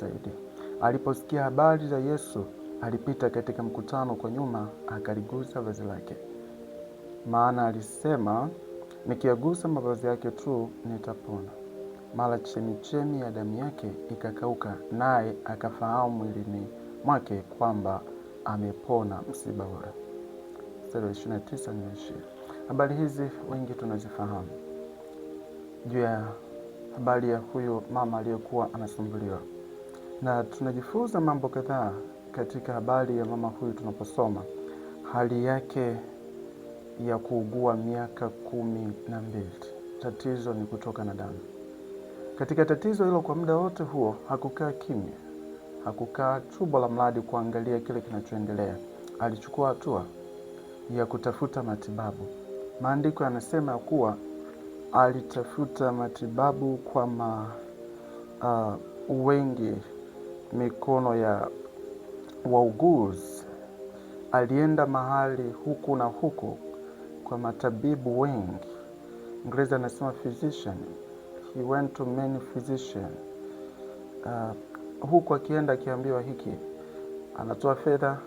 zaidi. Aliposikia habari za Yesu, alipita katika mkutano kwa nyuma, akaligusa vazi lake, maana alisema, nikiagusa mavazi yake tu nitapona. Mara chemichemi ya damu yake ikakauka, naye akafahamu mwilini mwake kwamba amepona msiba ule. Mstari wa 29 nimeishia. Habari hizi wengi tunazifahamu juu ya habari ya huyu mama aliyekuwa anasumbuliwa, na tunajifunza mambo kadhaa katika habari ya mama huyu tunaposoma hali yake ya kuugua miaka 12. Tatizo ni kutoka na damu. Katika tatizo hilo, kwa muda wote huo hakukaa kimya, hakukaa chumba la mradi kuangalia kile kinachoendelea. Alichukua hatua ya kutafuta matibabu. Maandiko yanasema kuwa alitafuta matibabu kwa wengi mikono ya wauguzi. Alienda mahali huku na huku kwa matabibu wengi. Ingereza anasema physician. He went to many physician. Huku akienda akiambiwa hiki, anatoa fedha,